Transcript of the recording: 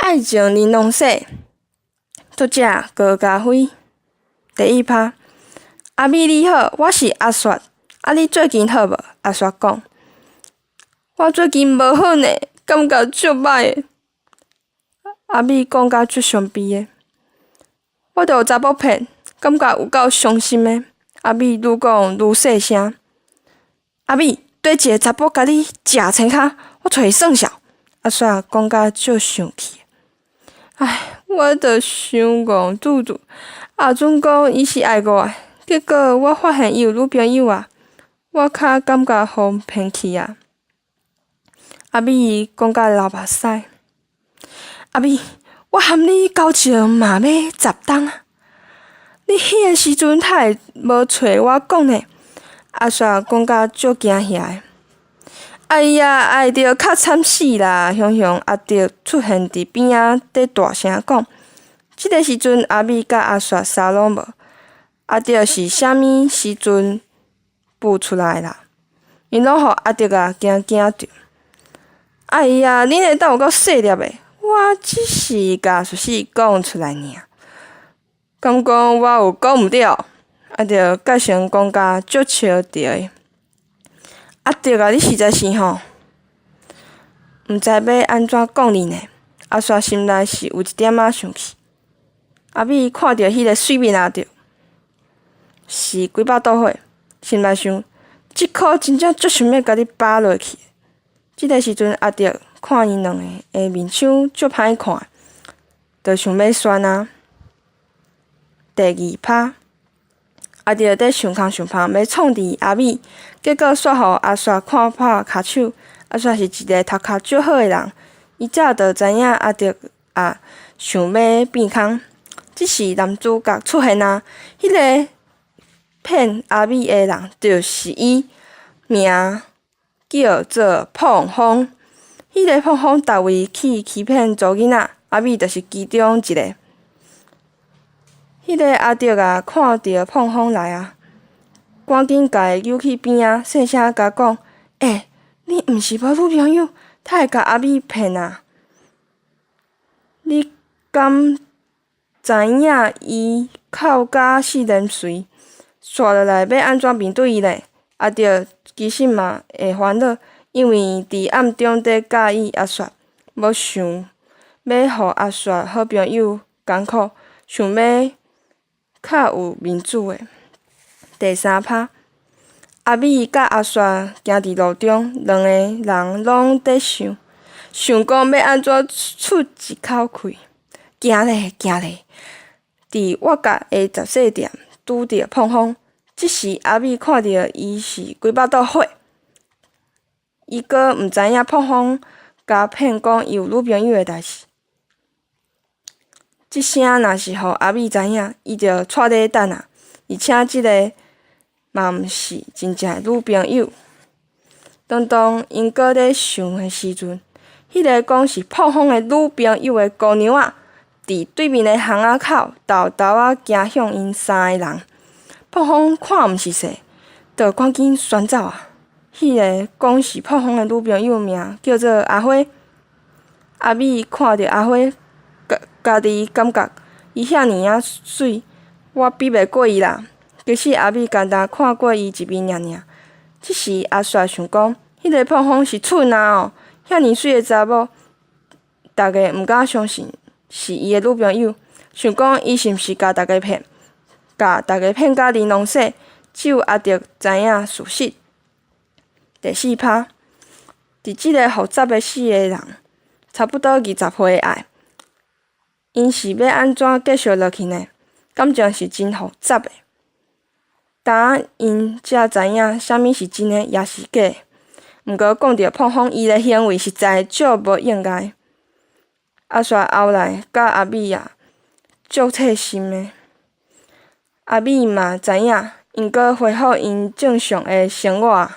愛情玲瑯說，作者高嘉輝。第一趴，阿美你好，我是阿雪，啊你最近好無？阿雪講，我最近無好呢，感覺足䆀的。阿美講甲足傷悲的，我著予查某騙，感覺有夠傷心的。阿美愈講愈細聲。阿美，佗一个查埔共你食青跤，我揣伊算數。阿雪講甲足生氣。唉，我著傷戇拄拄，阿準講伊是愛我的，結果我發現伊有女朋友啊，我較感覺予騙去啊。阿美講甲流目屎。阿美，我含你交情嘛欲10冬啊，你彼个時陣哪會無揣我講呢？阿雪講甲足驚嚇的。哎呀，愛著較慘死啦！雄雄阿德出現佇邊仔，佇大聲講。這个時陣，阿美佮阿雪啥攏無。阿德是啥物時陣浮出來啦？𪜶攏予阿德仔驚驚著。哎呀，恁的膽有夠細粒的，我只是共事實講出來爾。敢講我有講毋對？阿德改成講甲足笑著的。阿德啊，你實在是吼，毋知欲按怎講你呢？阿雪心內是有一點仔生氣。阿美看著彼个媠面阿德，是規腹肚火，心內想：這箍真正足想欲共你巴落去。這个時陣，阿德看𪜶兩个的面相足歹看，就想欲訕啊。第二趴，阿德佇想空想芳欲創治阿美，結果煞予阿雪看破跤手。阿雪是一个頭殼足好的人，伊早就知影阿德仔想欲變空。這時男主角出現啊，彼个騙阿美的人就是伊，名叫做膨風。彼个膨風逐位去欺騙查某囡仔，阿美就是其中一个。彼个阿德仔看著膨風來啊，趕緊共伊揪去邊仔，細聲共講：欸，你毋是無女朋友，哪會共阿美騙啊？你敢知影伊哭甲四連隨，紲落來欲按怎面對伊呢？阿德其實嘛會煩惱，因為佇暗中佇佮意阿雪，無想欲予阿雪好朋友艱苦，想欲較有面子的。第三趴，阿美佮阿雪行佇路中，兩个人攏佇想，想講欲按怎出一口氣。行咧行咧，佇外角的雜貨店拄著膨風，這時阿美看著伊是規腹肚火，伊閣毋知影膨風共騙講伊有女朋友的代誌。這聲若是予阿美知影，伊就掣咧等啊，而且這个嘛毋是真正的女朋友。當當𪜶閣咧想的時陣，彼个講是膨風的女朋友的姑娘仔，佇對面的巷仔口沓沓仔行向𪜶三个人。膨風看毋熟勢，就趕緊旋走啊！彼个講是膨風的女朋友名叫做阿花。阿美看著阿花，家己感覺伊遐爾仔媠，我比袂過伊啦。其實阿美干焦看過伊一面爾爾。這時阿雪想講，彼个膨風是蠢啊哦，遐爾媠的查某，逐家毋敢相信是伊的女朋友，想講伊是毋是共逐家騙，共逐家騙甲玲瑯說，只有阿德知影事實。第四趴，佇這個複雜的四个人，差不多20歲的愛，𪜶是欲按怎繼續落去呢？感情是真複雜的。當𪜶才知影啥物是真的，抑是假的。毋過講著膨風，伊的行為實在足無應該。阿雪後來佮阿美仔足細心的，阿美嘛知影，𪜶閣恢復𪜶正常的生活。